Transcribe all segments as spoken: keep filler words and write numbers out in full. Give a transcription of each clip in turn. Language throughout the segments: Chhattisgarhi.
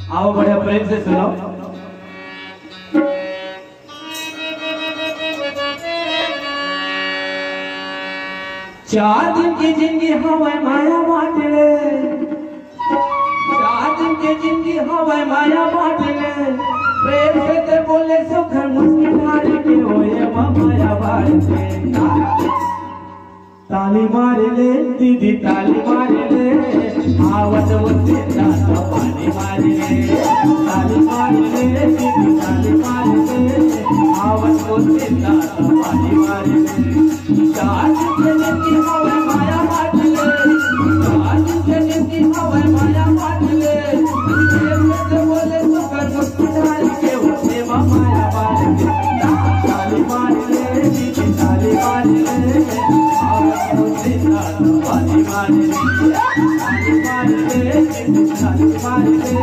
आओ, बढ़िया प्रेम से सुनो। चार दिन के जिंदगी हवय माया बाटे ले, चार दिन के जिंदगी हवय माया बाटे ले। प्रेम से ते बोले सुख मुस्कुराए के होए माया बाटे। ताली मार ले दीदी, ताली मार ले, आवत वो सीता तो पानी मार ले। ताली मार ले दीदी, ताली मार ले, आवत वो सीता तो पानी मार ले। चार दिन के जिंदगी हवय माया बाटे ले, चार दिन के जिंदगी हवय माया बाटे ले। प्रेम से बोले सुख मुस्कुराए के होए माया बाटे। ताली मार ले दीदी, ताली मार ले, आवत वो सीता तो पानी मार ले। ताली मार ले दीदी, ताली मार ले,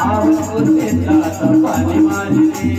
आवत वो सीता तो पानी मार ले।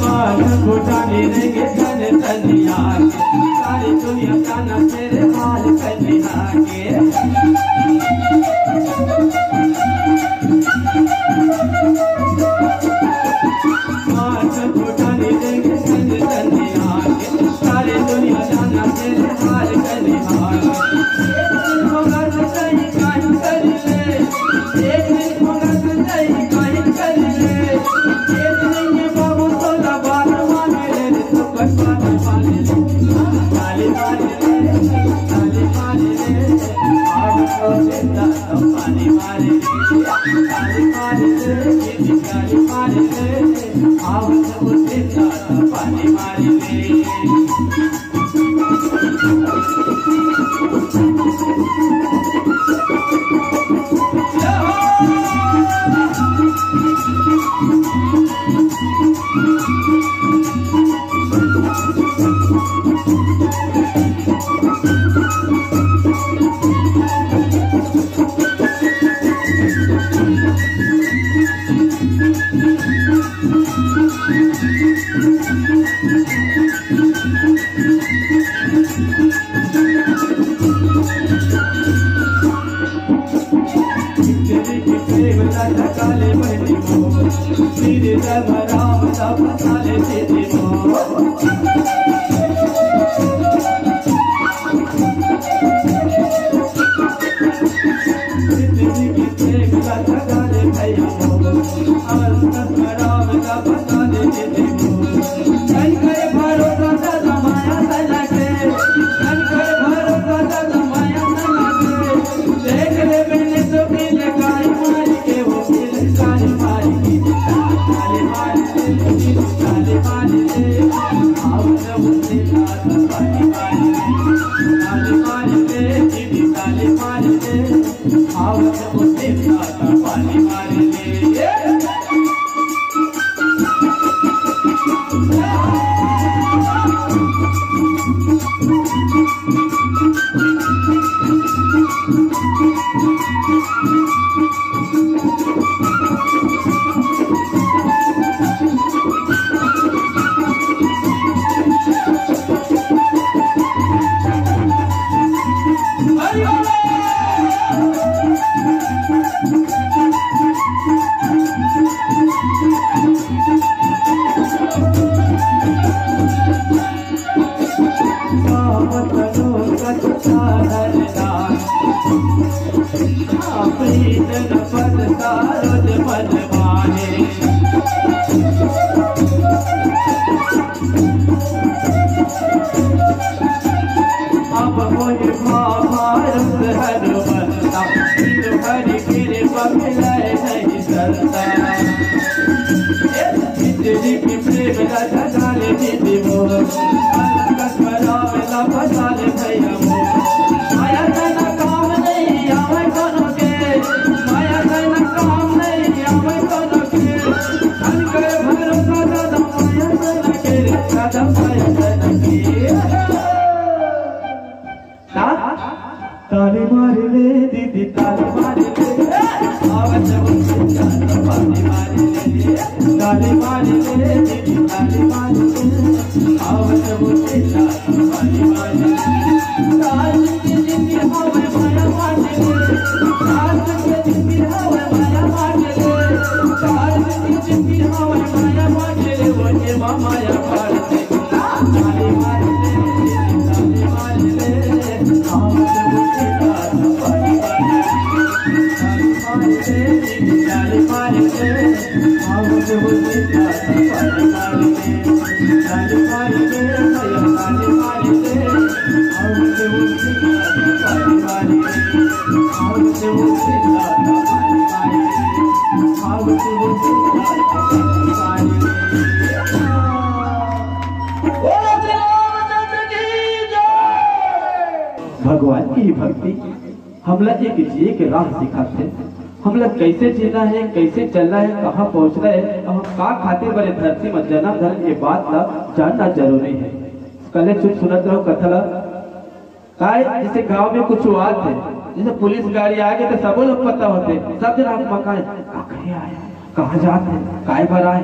बाल फुटाने लगे तन तनिया के, सारी दुनिया जाना तेरे हाल कन्या के। बाल फुटाने लगे तन तनिया के, सारी दुनिया जाना तेरे हाल कन्या के। एक दिन होगा तो सही काहे कर ले, एक दिन होगा तो सही काहे कर ले। ताली मार ले दीदी, ताली मार ले। आवत वो चिंता, ताली मार ले। ताली मार ले दीदी, ताली मार ले। आवत वो चिंता, ताली मार ले। ताली के जिंदगी हवे माया मार ले। ताली के जिंदगी हवे माया मार ले। ताली के जिंदगी हवे माया मार ले। वो ये माया मार ले। भगवान की भक्ति हमला एक जिए के राह सिखाथे। हमला कैसे जीना है, कैसे चलना है, कहाँ पहुँचना है, और हम का खातिर बरे धरती में जन्म धरन, ये बात ला जानना जरूरी है। कले चुप सुनत रहो कथा ला। काय जैसे गांव में कुछ बात है, जैसे पुलिस गाड़ी आ गई तो सबो लोग पता होते, सब जन आप मकान का करे आए, कहाँ जाते, काय बर आए।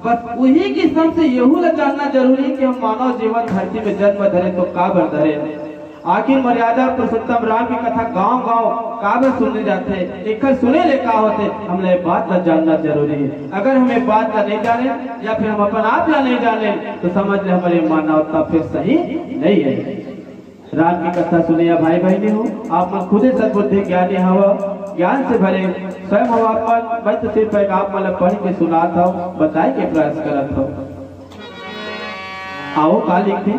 बस वही किस्म से यहू ला जानना जरूरी है कि हम मानव जीवन धरती में जन्म धरे तो का बर धरे। आखिर मर्यादा पुरुषोत्तम राम की कथा गांव-गांव काबर सुनने जाथे, एकर सुने ले का होथे, हमला ये बात ला जानना जरूरी है। अगर हम ये बात ला नहीं जाने या फिर हम अपन आप ला नहीं जाने, तो समझ ले हमारी मानवता फिर सही नहीं है। राम की कथा सुने या भाई बहनी हो, आप मन खुदे सद्बुद्धि ज्ञानी हव, ज्ञान से भरे स्वयं हव, आप मन, मैं तो सिर्फ एक आप मन ला पढ़ के सुनात हव, बताए के प्रयास करत हव। आओ का लिखथे,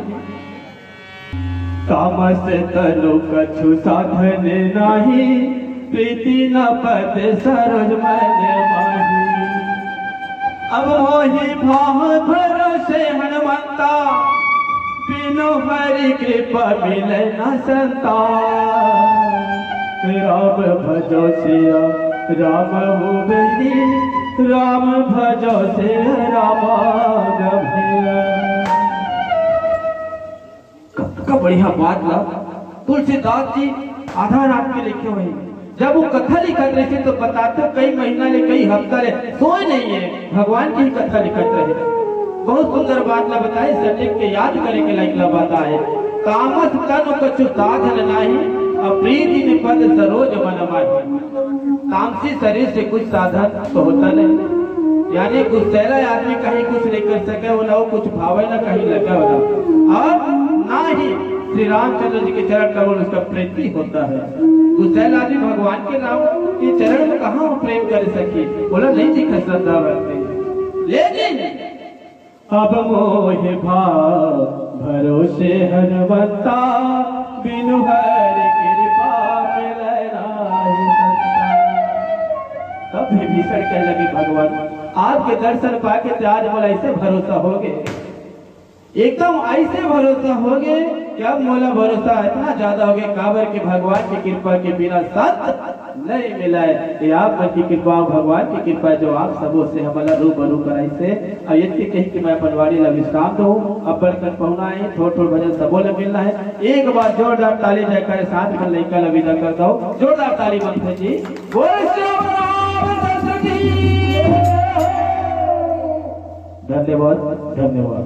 तामस तनु कछु साधन नाही, प्रीति न पद सरोज मन माही। अब मोहि भाव भरोसे हनुमंता, बिनु हरि कृपा मिले न संता। राम भजो सिया राम हो बेरी, राम भजो सिया राम गभेरा। कतका बढ़िया बात ला तुलसीदास जी आधा रात के लिखे हुए। जब वो कथा लिखत रहे तो बताते कई महीना ले, कई हफ्ता ले सोए नहीं है, भगवान की ही कथा लिखत रहे। बहुत सुंदर बात ला बताए, सटीक के याद करे के लायक ला बात आए। तामस तन कछु साधन नाही, अप्रीति निपद सरोज मन माही। तामसी शरीर से कुछ साधन तो होता नहीं, यानी गुस्सैला आदमी कहीं कुछ नहीं कर सके, वो ना वो कुछ भावे ना कहीं लगे हो ना, और ना ही श्री रामचंद्र जी के चरण कमल उसका प्रीति होता है। गुस्सैला आदमी भगवान के राम के चरण में कहाँ वो प्रेम कर सके, बोला नहीं दिखा श्रद्धा भक्ति। लेकिन अब मोहि भाव भरोसे हनुमंता, बिनु हरि कृपा मिले नाही संता। तब विभीषण कहे लगे, भगवान, आपके दर्शन पाके तो आज मोला ऐसे भरोसा हो गए, एकदम ऐसे भरोसा हो गए कि अब मोला भरोसा इतना ज्यादा हो गया, काबर के भगवान की कृपा के बिना सत नहीं मिला है। ये आप मन की कृपा, भगवान की कृपा, जो आप सबो से हमला रूबरू कराई से। अब ये कही कि मैं अपन वाणी ला विश्राम दूँ। अब बढ़कर पहुना है, थोड़ थोड़ भजन सबो ला मिलना है। एक बार जोरदार ताली जयकारे साथ में लइका ला विदा कर दो। जोरदार ताली मंथन जी। बोल श्री रामचंद्र की। धन्यवाद, धन्यवाद।